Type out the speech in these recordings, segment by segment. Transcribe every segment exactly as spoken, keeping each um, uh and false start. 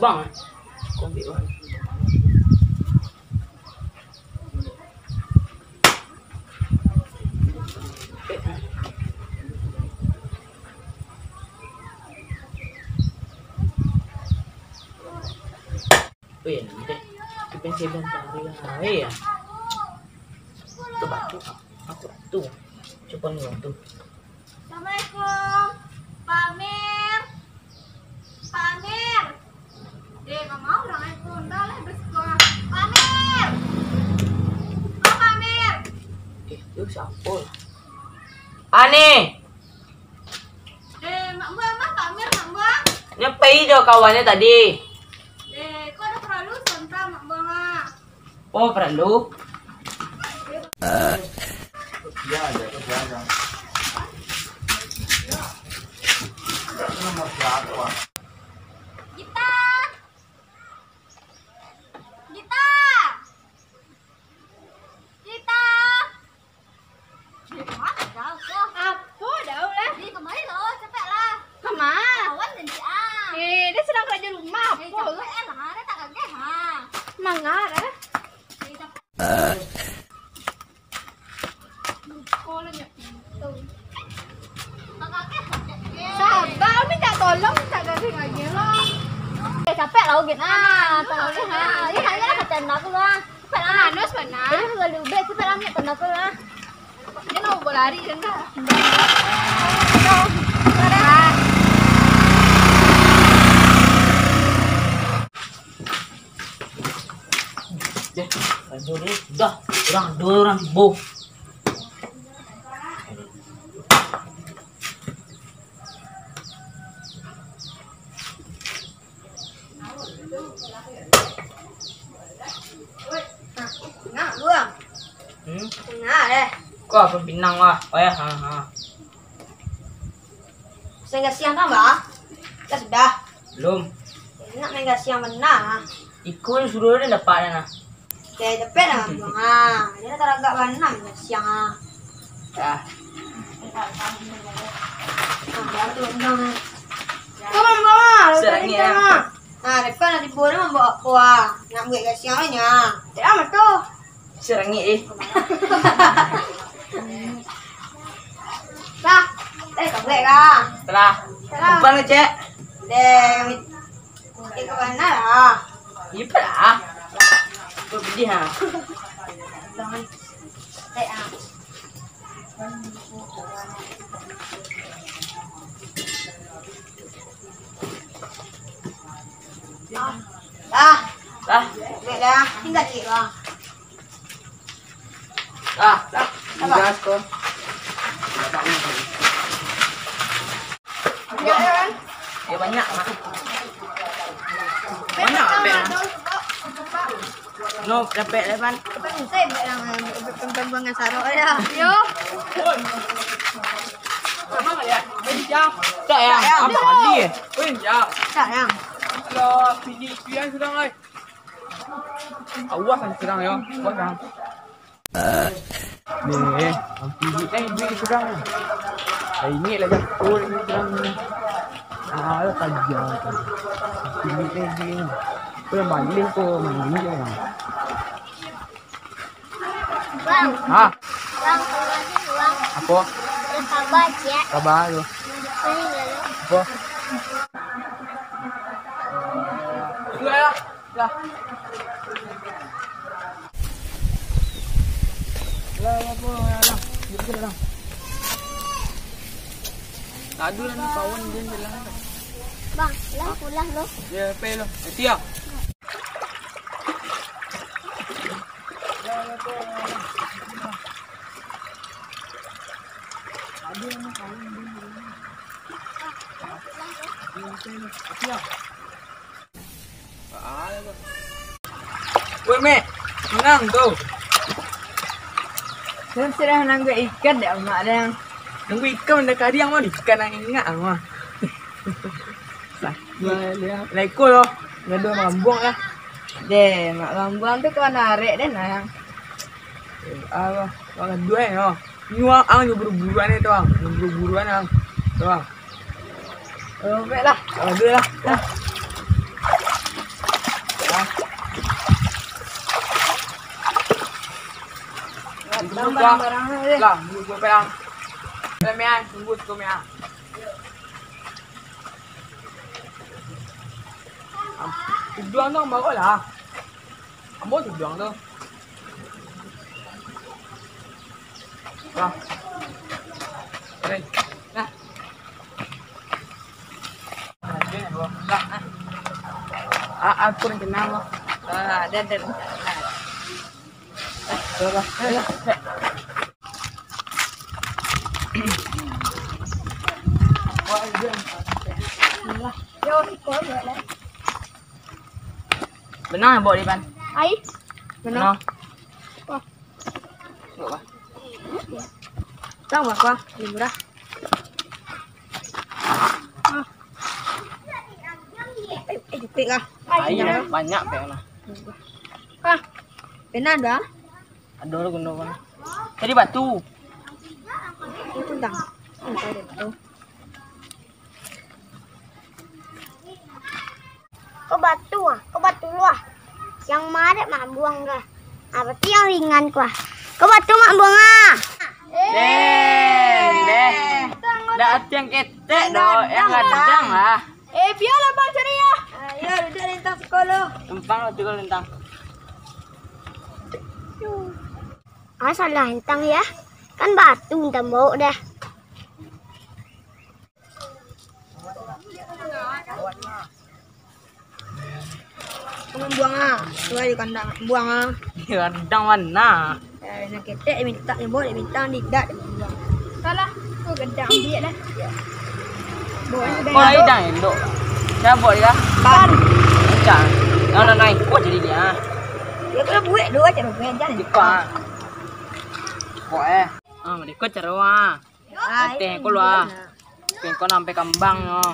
Bang, kau ambil, Bang. Weh, nanti kita seben tadi lah. Eh, ya. Tu batu. Aku tu. Coba ni tu. Assalamualaikum. Pak Amir. Pak Amir. Eh, nggak mau orang itu. Entah lah, bersekolah. Pak Amir. Oh, Pak Amir. Eh, tu siapa? Ani. Eh, Mak Buang mah, Pak Amir, Mak Buang. Nyo pai jo kawannya tadi. Eh, kok ada perlu sebentar, Mak Buang, ah? Oh, perlu? Iya, ada, ada, ada. Nomor siapa? Gita! Gita! Gita! Eh, kama jauah ko? Apo jauah lah? Eh, kamari lo, capek lah. Kama? Kawan janji ah. Eh, dia sedang kerja rumah, eh, apo capek lah? Eh, lah, dia tak kerja ha. Manga lah. Eh, capek. Sabar, minta tolong, minta gagah lagi lah. Eh, capek lah, Ugit. Ah, tolong ni, ha. Ini hanya lah kata aku lah. Capek lah. Manus, mana? Ini kalau ubek, capek lah, minta tolong lah. Dia nak berlari, dia nak. Deh, lanjut ni. Dah, orang dua orang tibo. Nak gua. Hmm? Nak deh. Kau apa pinang lah? Oh ya, ha ha. Sehingga siang tambah. Dah sudah. Belum. Nak main gasiang bana. Iko suruh dia dapat dah nah. Oke, dapat lah, Bang. Ha, dia dah taragak bana main gasiang, ha. Dah. Nah, baru tu, Bang. Kau, Bang, Bang, ah. Serangnya. Nah, depan nanti bola mambawa apa, ah? Nak buat gasiang banyak. Tidak amat tu. Serangik, eh. Lah, eh, kabuik kah? Telah. Telah. Umpan ke, Cek? Deh, eh, ke mana lah? Iya lah. Kau pedih, ha? Jangan. Eh, ah. Ah. Ah. Baiklah, tinggal cik lah. Ah, dah. Apa? Gas ko. Banyak, kan? Ya, banyak lah. Banyak, banyak. No, capek lah, Pan. Kan saya buat yang, eh, pembuangan sarok ya. Yo. Tak ya? Tak ya? Apa tadi? Tak ya? Alah, pigi pian sudah, ai. Awas ang surang yo. Awas ang. Ni, ang pigi kan duit surang. Ai ni lah jago ni surang ni. Ah, lah tajam. Ang pigi kan duit ni. Kau yang malih kau, malih je lah. Bang. Ha? Bang, kalau ada uang. Apa? Ada kabar, Cik. Kabar tu. Apa? Sudah lah. Dah. Lah, apa, lah, lah. Dia pergi dah, lah. Tak ada lah ni kawan dia ni lah. Bang, lah pulang lo. Ya, pergi lo. Nanti ya. Ada ni kawan dia ni. Nanti ya. Weh, Mek, manang tu. Sen sudah nangguak ikan dek amak dang. Nangguak ikan mandeh kariang mah, ikan nan ingak mah. Sakik. Lah iko lo, gaduah mambuang lah. Deh, mak mambuang tu kawan arek deh, nang. Ah, lo, gaduah eh, lo. Nyuang ang nyo buru-buruan eh, tu ang. Nyo buru-buruan ang. Tu ang. Oh, baiklah. Gaduah lah. Dah. Barang-barang, eh. Lah, tunggu, tunggu, pelang. Pelang, Mian, tunggu, tunggu, Mian. Tujuan tu ambo lah. Ambo tujuan tu. Lah. Eh, nah. Ah, aku rencana, Bang. Ah, ada, ada rencana. Sudah, sudah. Benang, Bok, di pan. Ai. Benang. Benang. Wah. Bok, Bang. Tahu, Bang, Bang? Ini murah. Ah. Eh, eh, jepit lah. Aia banyak pek lah. Ah. Pena dah. Ado lah guno kan. Tadi batu. Itu dah. Itu dah batu. Ko batu ah, ko batu lu ah. Yang ma dek mak buang ka. Ah, berarti yang ringan ko ah. Ko batu mak buang ah. Deh, deh. Dak ati yang ketek doh, yang gadang lah. Eh, bialah bang cari ya. Ayo, duduk lintang siko lu. Tumpang lah tu lintang. Ah, salah lintang ya. Kan batu lintang bawa dah. Buang ah. Tu aja kandang buang ah. Gadang mana? Eh, nak ketek minta nyebut, minta tidak buang. Salah. Tu gadang ambiak lah. Bawa sudah. Kau lain dah elok. Cabut dia. Ban. Macam. Yang nak naik kuat jadi dia. Dia kena buat dua macam tu, jangan. Ikut ah. Kau eh. Ah, mereka cara ah. Ateh ko lah. Pengko nampai kambang nyo.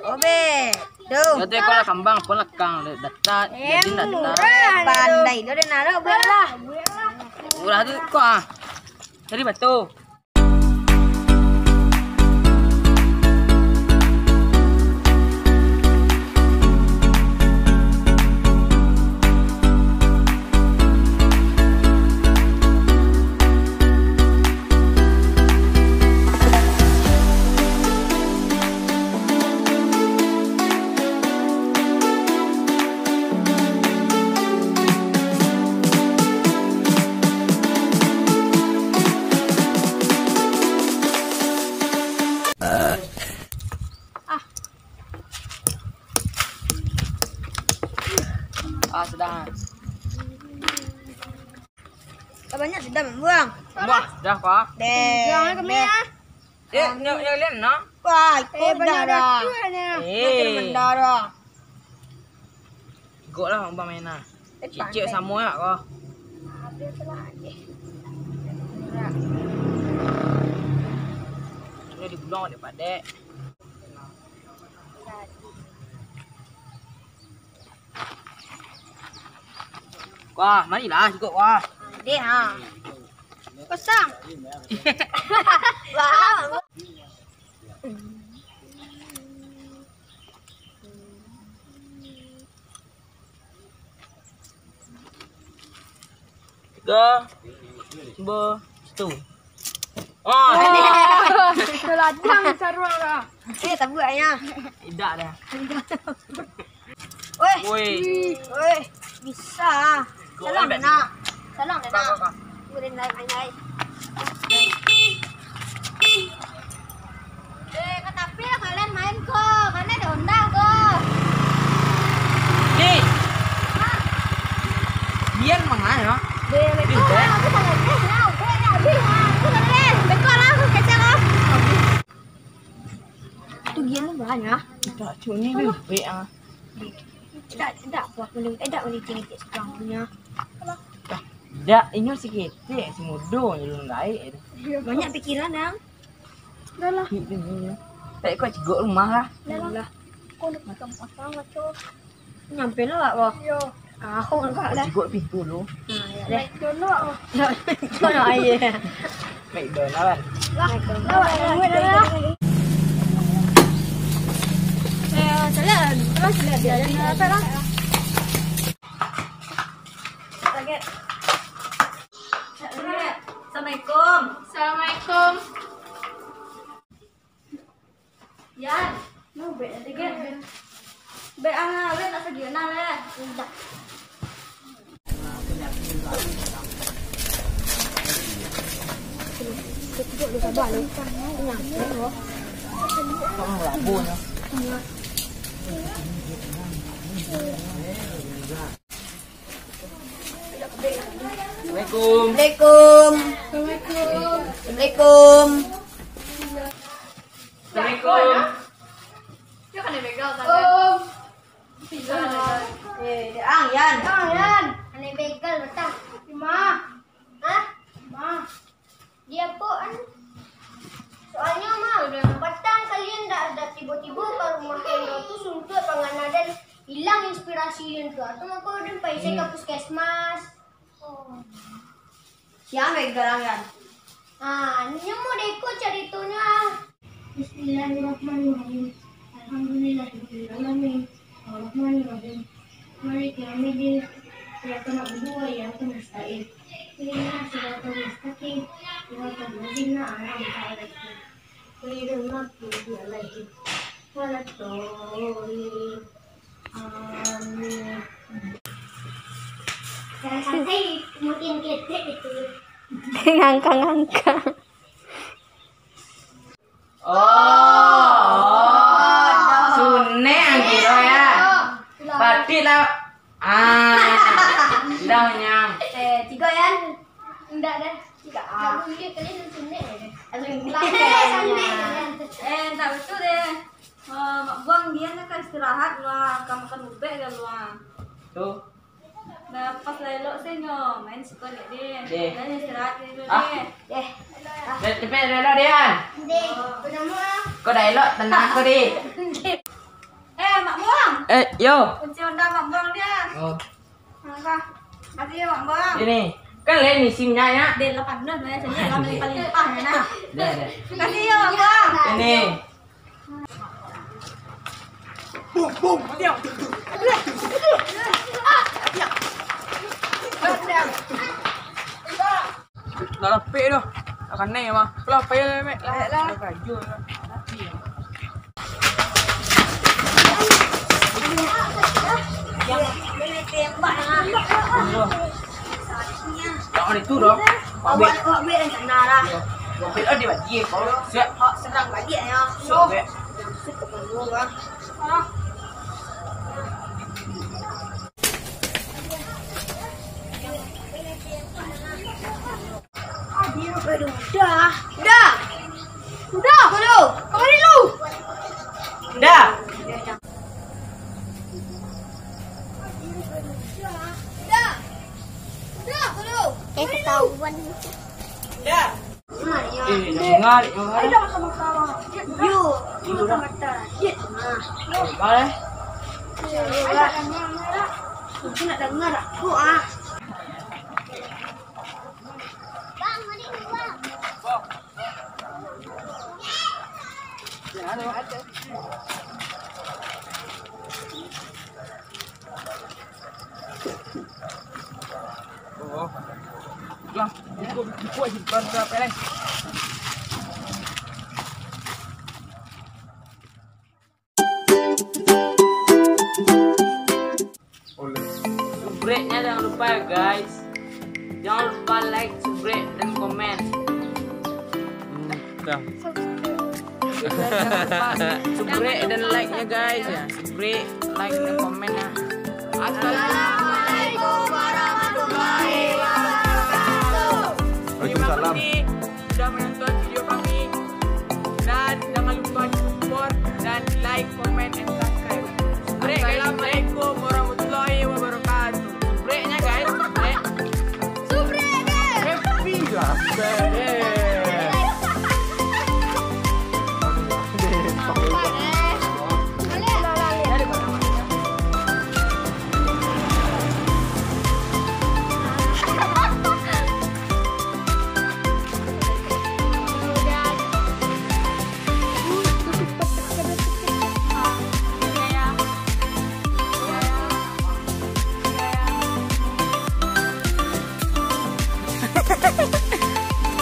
Obe, tu. Ateh ko lah kambang, pun lekang, datat, jadi datat. Pandai tu dah naruh buat lah. Ulah tu ko ah. Cari batu. Ah, sudah. Banyak sudah membuang. Wah, sudah kah? Deh. Buang kami ah. Eh, nyo, nyo lian no. Wah, ikut darah. Eh. Darah. Igok lah, abang main lah. Cicik samo ya ko. Ini digulung dek padek. Wah, marilah, cukup wah. Deh ha. Kosong. Wah. Tiga, dua, satu. Oh. Itu ladang saruang lah. Eh, tabuak nya. Tidak dah. Weh. Woi. Weh, bisa. Salang dah nak. Salang dah nak. Boleh naik main-main. Eh, ka tapi lah kalian main ko. Mana ada onda ko? Ni. Hah? Bian mangan, no? Deh, betul lah. Aku sangat deh, nah, aku nak habis. Nah, aku nak deh. Betul lah, aku kecil lah. Tu Gian tu banyak. Dak, cuk, ni lebih ah. Dak, dak puas meli-, eh, dak meli tinggi sekarang punya. Dak, inyo saketek, si mudo je ulun gaek tu. Banyak pikiran, Ang. Dah lah. Hik tu ni. Tak ikut cigok rumah lah. Dah lah. Kau nak pasang-pasang lah, cuk. Nyampe lah, Wak, Wak. Yo. Aku nak dah. Cikok pintu lu. Nah, ya deh. Naik dulu, Wak. Naik dulu aja. Naik dulu, kan? Lah, lah, Wak, tunggu dah, lah. Eh, jalan. Terus jalan. Jalan, jalan, jalan. Target. Yan, no, bek nanti kan. Bek ang awet tak segian lah. Udah. Assalamualaikum. Assalamualaikum. Assalamualaikum. Assalamualaikum. Yo, kan begal tadi. Om. Eh, ang, Yan. Ang, Yan. Ane begal batang. Ima. Hah? Ima. Dia po, an? Soalnya, Ma, patang kalian dak, dak tibo-tibo ka rumah Hendro tu suntuak pangana dan ilang inspirasi Hendro tu, mako den pai se ka puskesmas. Sia begal ang, Yan? Ah, nyo mau deko caritonyo, ah. Bismillahirrahmanirrahim. Alhamdulillahirabbil alamin. Arrahmanirrahim. Maliki yaumiddin. Iyyaka na'budu wa iyyaka nasta'in. Ihdinas siratal mustaqim. Siratal ladzina an'amta 'alaihim. Ghairil maghdubi 'alaihim waladdallin. Amin. Jangan sampai makin ketek itu. Ngangkang-ngangkang. Oh, oh. Sunek ang kiro ya. Patik lah. Ah, dah nyang. Eh, tigo, Yan. Ndak dah. Tigo, ah. Ndak boleh, kalian sunek ya. Aduh, eh, ndak betul deh. Eh, Mak Buang, dia nak istirahat lah, ka makan ubek kan lah. Tu. Nah, pas lah elok se nyo, main siko dek deh. Deh. Nah, istirahat dulu deh. Ah. Deh. Deh, cepet elok deh, Yan. Deh. Kau dah elok, tenang kau deh. Eh, Mak Buang. Eh, yo. Kunci Honda Mak Buang dia. Oh. Makasih ya, Mak Buang. Ini, kan lain isinya ya. Deh, lapan belas lah ya, jadi lah paling-paling limpah ya, nah. Deh, deh. Makasih ya, Mak Buang. Ini. Nak lapik tu. Nak kanai mah. Kalau lapik lah, Mek. Lah, lah. Dah baju lah. Jangan itu dong. Wak bek. Wak bek yang kena lah. Wak bek lah dia bajik. Siap. Hak serang bajik ya. Siap, bek. Siap, bek. Dah. Dah. Udah. Kau lu. Kau balik lu. Dah. Dah. Dah. Kau lu. Eh, ketahuan. Dah. Eh, dengar, dengar. Ayo, makan-makan. Yo, makan-makan. Yo. Dengar, eh. Ayo, dengar. Aku nak dengar aku, ah. Oh. Lah, buku, buku aja di depan, berapa, eh? Subreknya jangan lupa ya, guys. Jangan lupa like, subscribe, dan komen. Hmm, dah. Subscribe dan like-nya, guys, ya. Subscribe, like, dan komen, ya. Assalamualaikum warahmatullahi wabarakatuh. Terima kasih sudah menonton video kami. Dan jangan lupa di support dan like, comment, and subscribe. Assalamualaikum warahmatullahi wabarakatuh. Subreknya, guys. Subrek. Subrek, guys. Happy lah.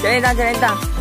Jalan, jalan, jalan.